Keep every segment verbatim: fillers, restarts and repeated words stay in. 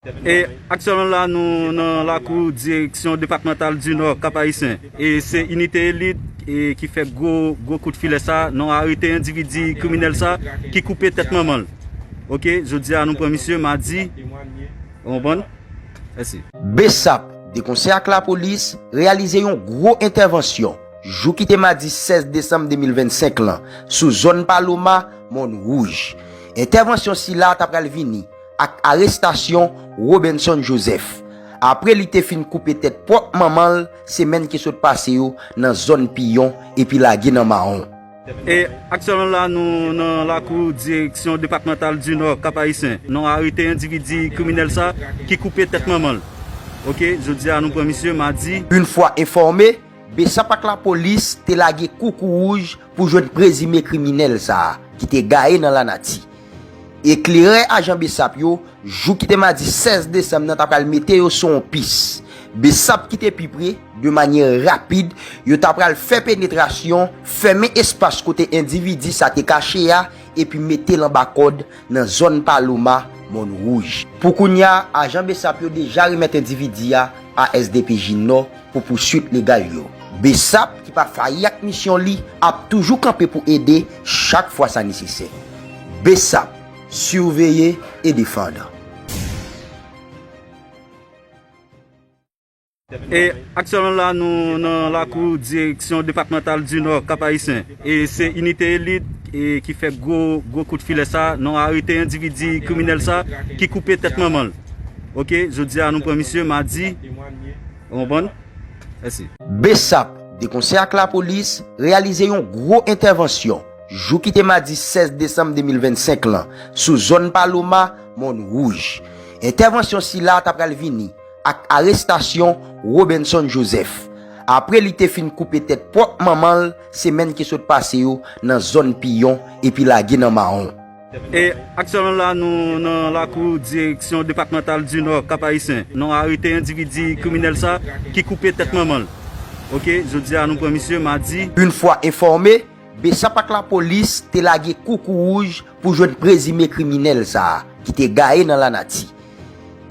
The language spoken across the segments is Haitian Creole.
E aktyèlman la, nou nan lakou Direksyon Depatmantal di Nò, Kap Ayisyen. E se inite elit e ki fè gwo, gwo kout filè sa. Nou arete endividi kriminèl sa ki koupe tèt manman l. Oke, jodi a nou pran misye, madi. Ou konprann? Mèsi. BSAP, de konsè ak lapolis, reyalize yon gwo entèvansyon jou ki te madi sèz desanm de mil vennsenk lan sou zòn Paloma, Mòn Wouj. Entèvansyon sila ta pral vini ak arestasyon Robenson Joseph, apre li te fin koupe tèt pwòp manman l semèn ki sot pase yo nan zòn Piyon epi lage nan mawon. E aktyèlman la, nou nan lakou Direksyon Depatmantal di Nò, Kap Ayisyen. Nou arete endividi kriminèl sa ki koupe tèt manman l. Oke, jodi a nou pran misye, madi. Yon fwa enfòme, BSAP ak lapolis te lage koukou wouj pou jwenn prezime kriminèl sa a, ki te gaye nan lanati. Eklerè ajan BSAP yo, jou ki te madi sèz desanm nan, ta pral mete yo sou yon pis. BSAP ki te pi pre, de manyè rapid, yo ta pral fè penetrasyon, fèmen espas kote endividi sa te kache a, epi mete l anba kòd nan zòn Paloma, Mòn Wouj. Pou kounye a, ajan BSAP yo deja remèt endividi a a S D P J Nò pou pouswit legal yo. BSAP, ki pa fayi ak misyon li, ap toujou kanpe pou ede chak fwa sa nesesè. BSAP, surveiller et défendre. E aktyèlman la, nou nan lakou Direksyon Depatmantal di Nò, Kap Ayisyen. E se inite elit e ki fè gwo, gwo kout filè sa. Nou arete endividi kriminèl sa ki koupe tèt manman l. Oke, jodi a nou pran misye, madi. Ou konprann? Mèsi. BSAP, de konsè ak lapolis, reyalize yon gwo entèvansyon jou ki te madi sèz desanm de mil vennsenk lan sou zòn Paloma, Mòn Wouj. Entèvansyon sila ta pral vini ak arestasyon Robenson Joseph, apre li te fin koupe tèt pwòp manman l semèn ki sot pase yo nan zòn Piyon epi lage nan mawon. E aktyèlman la, nou nan lakou Direksyon Depatmantal di Nò, Kap Ayisyen. Nou arete endividi kriminèl sa ki koupe tèt manman l. Oke, jodi a nou pran misye, madi. Yon fwa enfòme, BSAP ak lapolis te lage koukou wouj pou jwenn prezime kriminèl sa a, ki te gaye nan lanati.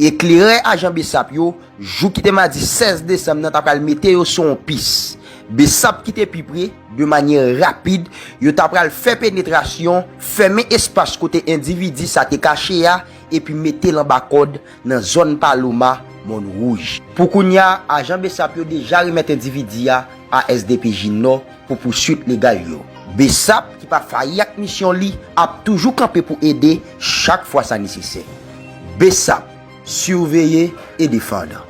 Eklerè ajan BSAP yo, jou ki te madi sèz desanm nan, ta pral mete yo sou yon pis. BSAP ki te pi pre, de manyè rapid, yo ta pral fè penetrasyon, fèmen espas kote endividi sa te kache a, epi mete l anba kòd nan zòn Paloma, Mòn Wouj. Pou kounye a, ajan BSAP yo deja remèt endividi a a S D P J Nò pou pouswit legal yo. BSAP, ki pa fayi ak misyon li, ap toujou kanpe pou ede chak fwa sa nesesè. BSAP, surveiller et défendre.